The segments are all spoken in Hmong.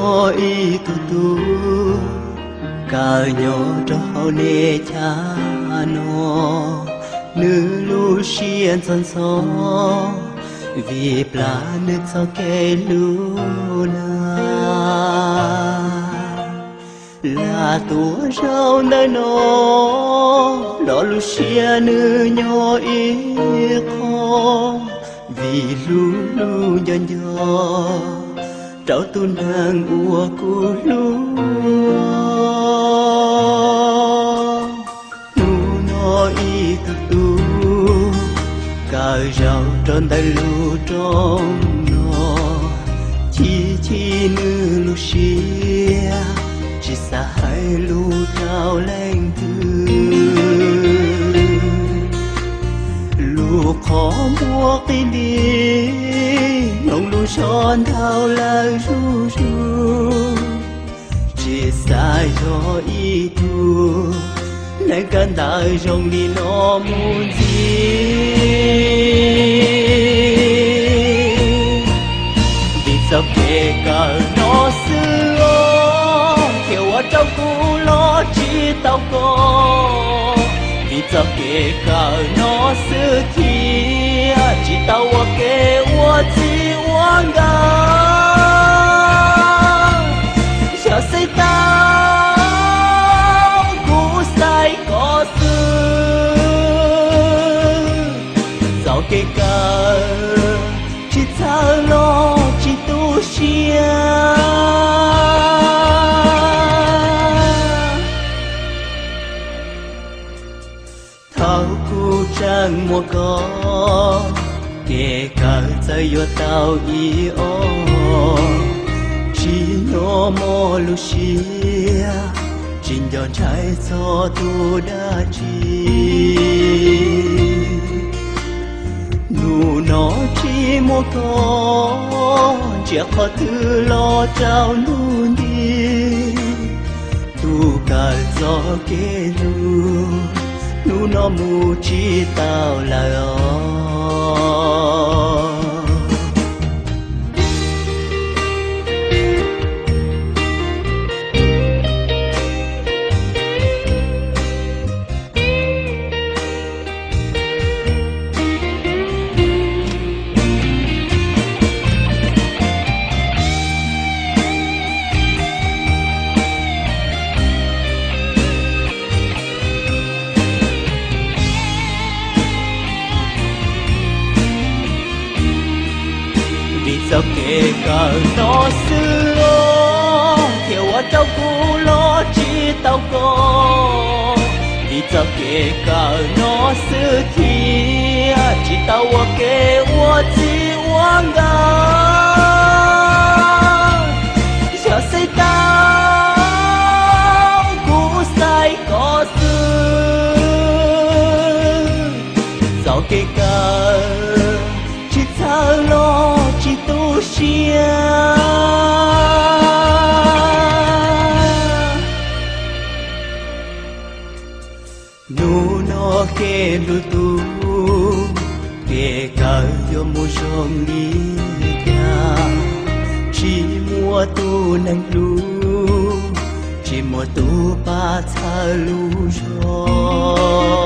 Muaj ib tug tub kawm nyob rau hauv nej chav no, nws lub siab ntxhov ntxhov vim plam nws txoj kev hlub na. Lam tuaj zaum ntawm no los lub siab nws nyob ib qho, vim hlub hlub nco nco rau tus neeg uas kuv hlub. Hnub no ib tug tub kawm zaum rau ntawm lub roob no, chim chim nws lub siab tsis xav hais lus rau leej twg. Lub qhov muag qis nti, mloog lub zog ntau lawm zuj zus, tsis xav yog ib tug neeg kawm ntawv zoo li no mus ntxiv. Vim txoj kev kawm no xwb thiaj ua rau kuv los tsis tau koj. Vim txoj kev kawm no xwb thiaj tsis tau ua ke ua txij ua nkawm. Xyov xav tau kuv xaiv koj xwb, txoj kev kawm tsis txhawj los tsis tu siab. Thaum kuv tseem muaj koj, kev kawm txawm yuav tau ib ob, tsis hnov mob lub siab, tsis nco ntshai txog tus dab tsi. Hnub no tsis muaj koj, ntsia qhov twg los tsaus ntuj nti. Tus kawm txoj kev hlub, hnub no mus tsis tau lawm os. Vim txoj kev kawm no xwb thiaj ua rau kuv los tsis tau koj. Vim txoj kev kawm no xwb thiaj tsis tau ua ke ua txij ua nkawm. Xyov xav tau kuv xaiv koj xwb, txoj kev kawm tsis txhawj los tsis tu siab. Hnub no kev hlub tus, kev kawm yuav mus zoo li cas. Tsis muaj tus neeg hlub, tsis muaj tus pab txhawb lub zog.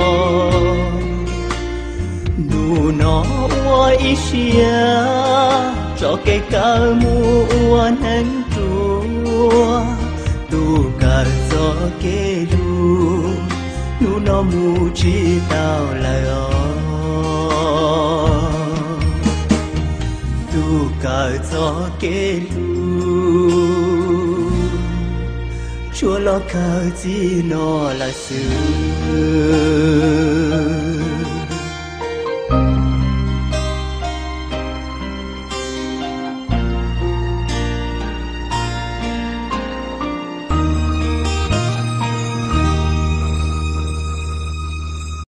Hnub no ua ib siab tso kev kawm mus ua neeg ruam. Tus kawm txoj kev hlub, hnub no mus tsis tau lawm os. Tus kawm txoj kev hlub, tsuas los kawg txij no lawm xwb.